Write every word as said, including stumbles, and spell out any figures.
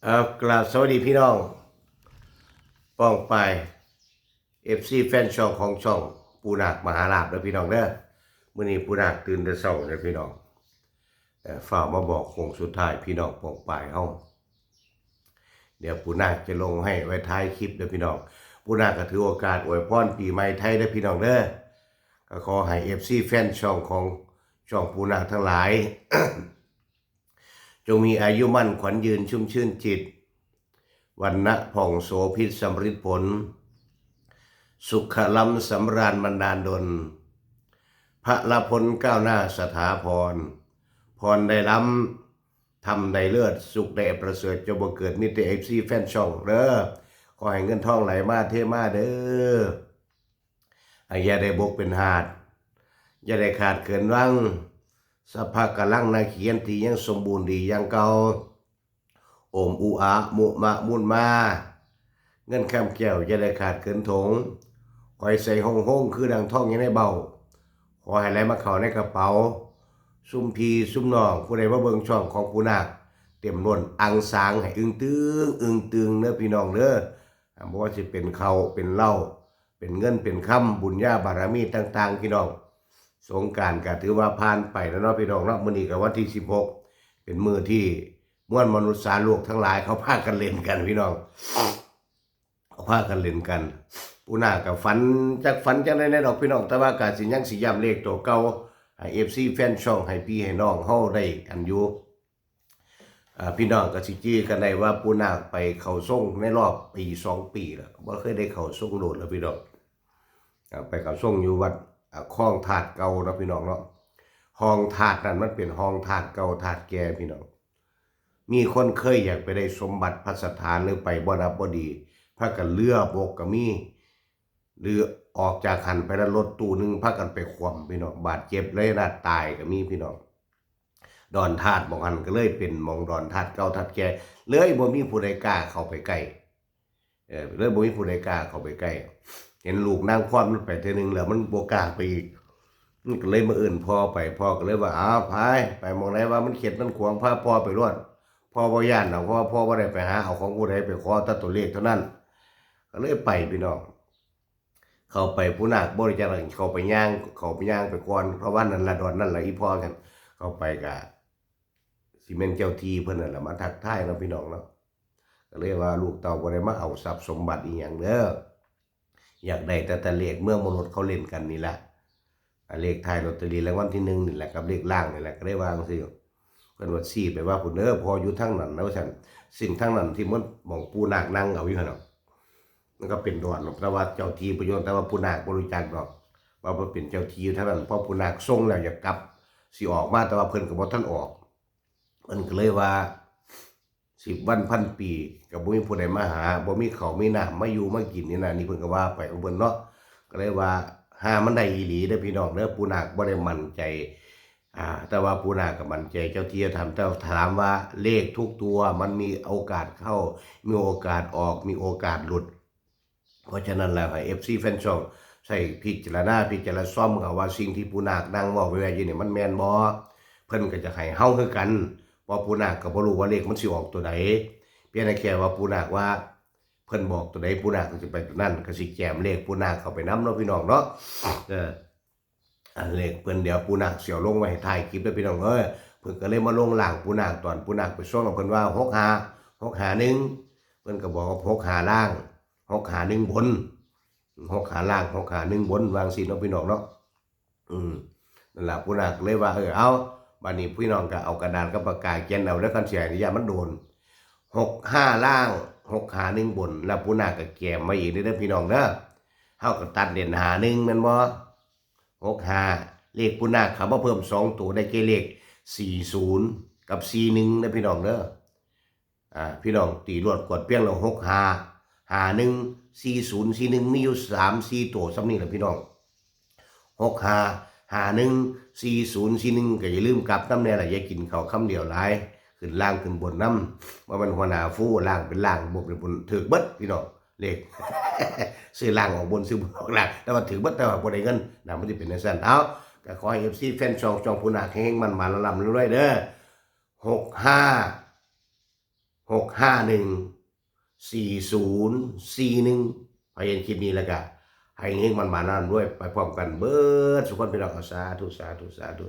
ครับ กราบสวัสดีพี่น้องป้องปาย เอฟซี แฟนช่องของช่องปู่นาคมหาลาภเด้อพี่น้องเด้อ มื้อนี้ปู่นาคตื่นแต่เช้าเด้อพี่น้อง เอ่อ ฟ้าวมาบอกโค้งสุดท้ายพี่น้องป้องปายเฮา เดี๋ยวปู่นาคจะลงให้ไว้ท้ายคลิปเด้อพี่น้อง ปู่นาคก็ถือโอกาสอวยพรปีใหม่ไทยเด้อพี่น้องเด้อ ก็ขอให้ เอฟซี แฟนช่องของช่องปู่นาคทั้งหลาย จงมีอายุมั่นขวัญยืนชุ่มชื่นจิต วรรณะผ่องโสภิษสำริดผล สุขล้ำสำราญบันดาลดล พละพ้นก้าวหน้าสถาพร พรได้ล้ำ ธรรมได้เลิศ สุขได้ประเสริฐ จงบังเกิดมีแต่ เอฟซี แฟนช่องเด้อ ขอให้เงินทองไหลมาเทมาเด้อ อ่ะ อย่าได้บกเป็นหาด อย่าได้ขาดเขินวัง สัพพะกำลังนาเขียนที่ยังสมบูรณ์ดีอย่างเก่า โอมอุอะมุมะมุนมา เงินคำแก้วอย่าได้ขาดเขินถง ขอให้ใส่ห้องห้องคือดังทองอยู่ในเบ้า ขอให้ไหลมาเข้าในกระเป๋า ซุมพี่ซุมน้องผู้ใดมาเบิ่งช่องของปู่นาค เต็มล้นอังสางให้อึ้งตึงอึ้งตึงเด้อพี่น้องเด้อ อ่ะ บ่ว่าสิเป็นข้าวเป็นเหล้า เป็นเงินเป็นคำ บุญญาบารมีต่างๆ พี่น้อง สงกรานต์ก็ถือว่าผ่านไปแล้วเนาะพี่น้องเนาะ มื้อนี้ก็วันที่สิบหก เป็นมื้อที่มวลมนุษย์สาโลกทั้งหลายเขาพากันเล่นกันพี่น้อง เขาพากันเล่นกัน ปู่นาคก็ฝัน จักฝันจังได๋แน่ดอกพี่น้อง แต่ว่าก็สิยังสิย้ำเลขตัวเก่าให้ เอฟซี แฟนช่อง ให้พี่ให้น้องเฮาได้อันอยู่ อ่า พี่น้องก็สิจื่อกันได้ว่าปู่นาคไปเข้าทรงในรอบปีสองปีแล้ว บ่เคยได้เข้าทรงโดนแล้วพี่น้อง อ่า ไปเข้าทรงอยู่วัด อ่า คลองธาตุเก่าเนาะพี่น้องเนาะ ห้องธาตุนั่นมันเป็นห้องธาตุเก่าธาตุแก่พี่น้อง มีคนเคยอยากไปได้สมบัติพัสถานหรือไปบ่ดับบ่ดี พากันเลือบกก็มี หรือออกจากหั้นไปแล้วรถตู้หนึ่งพากันไปคว่ำพี่น้อง บาดเจ็บเลยนะ ตายก็มีพี่น้อง ดอนธาตุหม่องหั้นก็เลยเป็นหม่องดอนธาตุเก่าธาตุแก่ เลยบ่มีผู้ใดกล้าเข้าไปใกล้ เออ เลยบ่มีผู้ใดกล้าเข้าไปใกล้ เห็นลูกนางพรมันไปเทื่อหนึ่งแล้วมันบ่กล้าไปอีก มันก็เลยมาเอิ้นพ่อไป พ่อก็เลยว่า "อ้าว ไป ไปหม่องใดว่ามันเข็ดมันขวาง พาพ่อไปโลด พ่อบ่ย้านดอก เพราะว่าพ่อบ่ได้ไปหาเอาของผู้ใด ไปขอแต่ตัวเลขเท่านั้น" ก็เลยไปพี่น้อง เข้าไปปู่นาคบ่ได้จักหยัง เข้าไปย่าง เข้าไปย่างไปก่อน เพราะว่านั่นล่ะดอนนั่นล่ะอีพ่อกัน เข้าไปก็สิแม่นเจ้าที่เพิ่นนั่นล่ะมาทักทายเนาะพี่น้องเนาะ ก็เลยว่าลูกเต้าบ่ได้มาเอาทรัพย์สมบัติอีหยังเด้อ อยากได้แต่ แต่เลขเมืองมนุษย์เขาเล่นกันนี่ล่ะ อ่ะ เลขท้ายลอตเตอรี่รางวัลที่หนึ่งนี่แหละ กับเลขล่างนี่แหละ ก็เลยว่าจั่งซี้ เพิ่นว่าชี้ไปว่าพุ้นเด้อ พ่ออยู่ทางนั้นนะว่าซั่น ซึ่งทางนั้นที่มันหม่องปู่นาคนั่งเอาอยู่หั่นน่ะ มันก็เป็นดอน แต่ว่าเจ้าที่บ่อยู่ แต่ว่าปู่นาคบ่รู้จักดอก ว่าเพิ่นเป็นเจ้าที่อยู่ทางนั้น พอปู่นาคส่งแล้วอยากกลับ สิออกมา แต่ว่าเพิ่นก็บ่ทันออก เพิ่นก็เลยว่า สิบวันพันปี ก็บ่มีผู้ใดมาหา บ่มีข้าวมีน้ำมาอยู่มากินนี่นะ นี่เพิ่นก็ว่าไปของเพิ่นเนาะ ก็เลยว่า หามันได้อีหลีเด้อพี่น้องเด้อ ปู่นาคบ่ได้มั่นใจ อ่า แต่ว่าปู่นาคก็มั่นใจเจ้าที่เจ้าทาง แต่ถามว่าเลขทุกตัวมันมีโอกาสเข้า มีโอกาสออก มีโอกาสหลุด เพราะฉะนั้นแล้วให้ เอฟซี แฟนช่อง ใช้พิจารณา พิจารณาซ่อมเอาว่าสิ่งที่ปู่นาคนั่งเว้าไว้อยู่นี่มันแม่นบ่ เพิ่นก็จะให้เฮาคือกัน เพราะปู่นาคก็บ่รู้ว่าเลขมันสิออกตัวใด เพียงแต่แค่ว่าปู่นาคว่า เพิ่นบอกตัวใด ปู่นาคก็สิไปตัวนั้น ก็สิแจมเลขปู่นาคเข้าไปนำเนาะพี่น้องเนาะ เออ อันเลขเพิ่นเดี๋ยวปู่นาคสิเอาลงไว้ให้ท้ายคลิปเด้อพี่น้องเอ้ย เพิ่นก็เลยมาลงล่างปู่นาค ตอนปู่นาคไปส่งเพิ่นว่า หกห้า หกห้าหนึ่ง เพิ่นก็บอกว่า หกห้า ล่าง หกห้าหนึ่ง บน หกห้า ล่าง หกห้าหนึ่ง บน ว่าจั่งซี้เนาะพี่น้องเนาะ อืม นั่นล่ะ ปู่นาคก็เลยว่า เออ เอา บัดนี้พี่น้องก็เอากระดาษกับปากกาเขียนเอาเด้อ คันสิให้นี่ย่านมันโดน หกห้า ล่าง หกห้าหนึ่ง บน แล้วปู่นาคก็แจมไว้อีกเด้อพี่น้องเด้อ เฮาก็ตัดเล่น ห้าหนึ่ง แม่นบ่ หกห้า เลขปู่นาคเข้ามาเพิ่มสองตัว ได้แก่เลข สี่ศูนย์ กับ สี่หนึ่ง เด้อพี่น้องเด้อ อ่า พี่น้องตีรวดกวดเพียงแล้ว หกห้า ห้าหนึ่ง สี่ศูนย์ สี่หนึ่ง มีอยู่สามสี่ตัวส่ำนี้ล่ะพี่น้อง หกห้า ห้าหนึ่ง สี่ศูนย์ สี่หนึ่ง ก็อย่าลืมกลับนำแน่ล่ะ อย่ากินข้าวคำเดียวหลาย ขึ้นล่างขึ้นบนนำ ว่ามันหัวหน้าฟูล่างเป็นล่าง บนเป็นบน ถืกเบิดพี่น้อง เลข ซื้อล่างออกบน ซื้อบนออกล่าง แต่ว่าถืกเบิด แต่ว่าบ่ได้เงินนะ มันสิเป็นจั่งซั่น เอา ก็ขอให้ เอฟซี แฟนช่อง ช่องปู่นาคเฮงๆ มันๆ ร่ำๆ รวยๆ เด้อ หกห้า หกห้าหนึ่ง สี่ศูนย์สี่หนึ่ง พอเห็นคลิปนี้แล้วก็ให้เฮงๆ มันๆ นำด้วยไปพร้อมกันเบิดสุขคนพี่น้อง เอาสาธุ สาธุ สาธุ